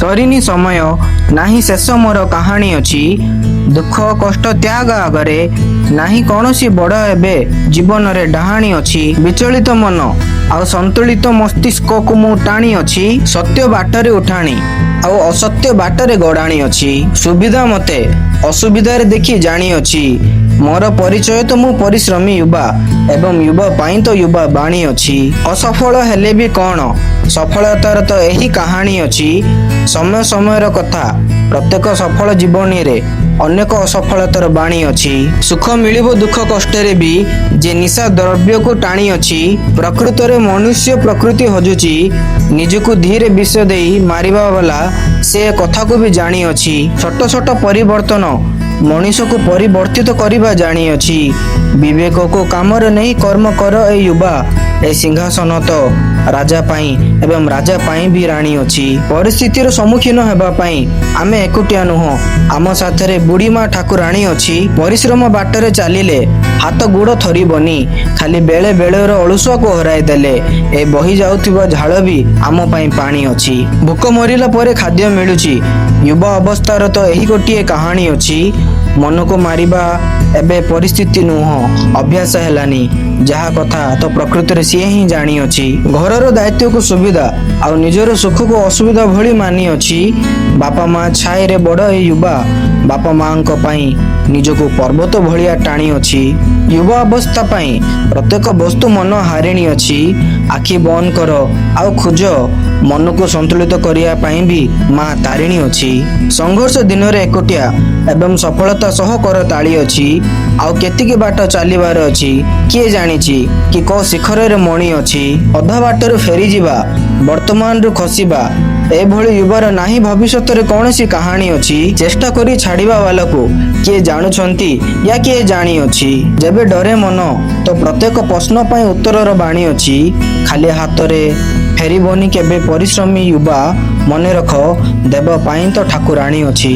ସରିନି ସମୟ, ନାହିଁ ଶେଷ ମୋର କାହାଣୀ ଅଛି। ଦୁଃଖ କଷ୍ଟ ତ୍ୟାଗ ଆଗରେ ନାହିଁ କୌଣସି ବଡ଼ ଏବେ ଜୀବନରେ ଡାହାଣୀ ଅଛି। ବିଚଳିତ ମନ ଆଉ ସନ୍ତୁଳିତ ମସ୍ତିଷ୍କକୁ ମୁଁ ଟାଣି ଅଛି, ସତ୍ୟ ବାଟରେ ଉଠାଣି ଆଉ ଅସତ୍ୟ ବାଟରେ ଗଡ଼ାଣି ଅଛି। ସୁବିଧା ମତେ ଅସୁବିଧାରେ ଦେଖି ଜାଣିଅଛି, ମୋର ପରିଚୟ ତ ମୁଁ ପରିଶ୍ରମୀ ୟୁବା ଏବଂ ୟୁବା ପାଇଁ ତ ୟୁବା ବାଣୀ ଅଛି। ଅସଫଳ ହେଲେ ବି କଣ, ସଫଳତାର ତ ଏହି କାହାଣୀ ଅଛି। ସମୟ ସମୟର କଥା, ପ୍ରତ୍ୟେକ ସଫଳ ଜୀବନୀରେ ଅନେକ ଅସଫଳତାର ବାଣୀ ଅଛି। ସୁଖ ମିଳିବ ଦୁଃଖ କଷ୍ଟରେ ବି ଯେ ନିଶା ଦ୍ରବ୍ୟକୁ ଟାଣିଅଛି। ପ୍ରକୃତରେ ମନୁଷ୍ୟ ପ୍ରକୃତି ହଜୁଛି, ନିଜକୁ ଧୀରେ ବିଷ ଦେଇ ମାରିବା ବାଲା ସେ କଥାକୁ ବି ଜାଣିଅଛି। ଛୋଟ ଛୋଟ ପରିବର୍ତ୍ତନ ମଣିଷକୁ ପରିବର୍ତ୍ତିତ କରିବା ଜାଣିଅଛି। ବିବେକକୁ କାମରେ ନେଇ କର୍ମ କର ଏ ୟୁବା, ଏ ସିଂହାସନ ତ ରାଜା ପାଇଁ ଏବଂ ରାଜା ପାଇଁ ବି ରାଣୀ ଅଛି। ପରିସ୍ଥିତିର ସମ୍ମୁଖୀନ ହେବା ପାଇଁ ଆମେ ଏକୁଟିଆ ନୁହଁ, ଆମ ସାଥିରେ ବୁଢ଼ୀ ମା ଠାକୁରାଣୀ ଅଛି। ପରିଶ୍ରମ ବାଟରେ ଚାଲିଲେ ହାତ ଗୋଡ଼ ଥରିବନି, ଖାଲି ବେଳେ ବେଳର ଅଳସୁଆକୁ ହରାଇ ଦେଲେ ଏ ବହି ଯାଉଥିବା ଝାଳ ବି ଆମ ପାଇଁ ପାଣି ଅଛି। ଭୋକ ମରିଲା ପରେ ଖାଦ୍ୟ ମିଳୁଛି, ୟୁବା ଅବସ୍ଥାର ତ ଏହି ଗୋଟିଏ କାହାଣୀ ଅଛି। ମନକୁ ମାରିବା ଏବେ ପରିସ୍ଥିତି ନୁହଁ, ଅଭ୍ୟାସ ହେଲାନି ଯାହା କଥା ତ ପ୍ରକୃତରେ ସିଏ ହିଁ ଜାଣିଅଛି। ଘରର ଦାୟିତ୍ୱକୁ ସୁବିଧା ଆଉ ନିଜର ସୁଖକୁ ଅସୁବିଧା ଭଳି ମାନିଅଛି। ବାପା ମା ଛାଇରେ ବଡ଼ ଏ ୟୁବା ବାପା ମାଙ୍କ ପାଇଁ ନିଜକୁ ପର୍ବତ ଭଳିଆ ଟାଣିଅଛି। ୟୁବା ଅବସ୍ଥା ପାଇଁ ପ୍ରତ୍ୟେକ ବସ୍ତୁ ମନ ହାରିଣୀ ଅଛି। ଆଖି ବନ୍ଦ କର ଆଉ ଖୋଜ, ମନକୁ ସନ୍ତୁଳିତ କରିବା ପାଇଁ ବି ମା ତାରିଣୀ ଅଛି। ସଂଘର୍ଷ ଦିନରେ ଏକୁଟିଆ ଏବଂ ସଫଳତା ସହ କର ତାଳି ଅଛି। ଆଉ କେତିକି ବାଟ ଚାଲିବାର ଅଛି କିଏ ଜାଣିଛି କି କୋଉ ଶିଖରରେ ମଣି ଅଛି। ଅଧା ବାଟରୁ ଫେରିଯିବା, ବର୍ତ୍ତମାନରୁ ଖସିବା, ଏଭଳି ୟୁବାର ନାହିଁ ଭବିଷ୍ୟତରେ କୌଣସି କାହାଣୀ ଅଛି। ଚେଷ୍ଟା କରି ଛାଡ଼ିବା ବାଲାକୁ କିଏ ଜାଣୁଛନ୍ତି ୟା କିଏ ଜାଣିଅଛି। ଯେବେ ଡରେ ମନ ତ ପ୍ରତ୍ୟେକ ପ୍ରଶ୍ନ ପାଇଁ ଉତ୍ତରର ବାଣୀ ଅଛି। ଖାଲି ହାତରେ ଫେରିବନି କେବେ ପରିଶ୍ରମୀ ୟୁବା, ମନେ ରଖ ଦେବ ପାଇଁ ତ ଠାକୁରାଣୀ ଅଛି।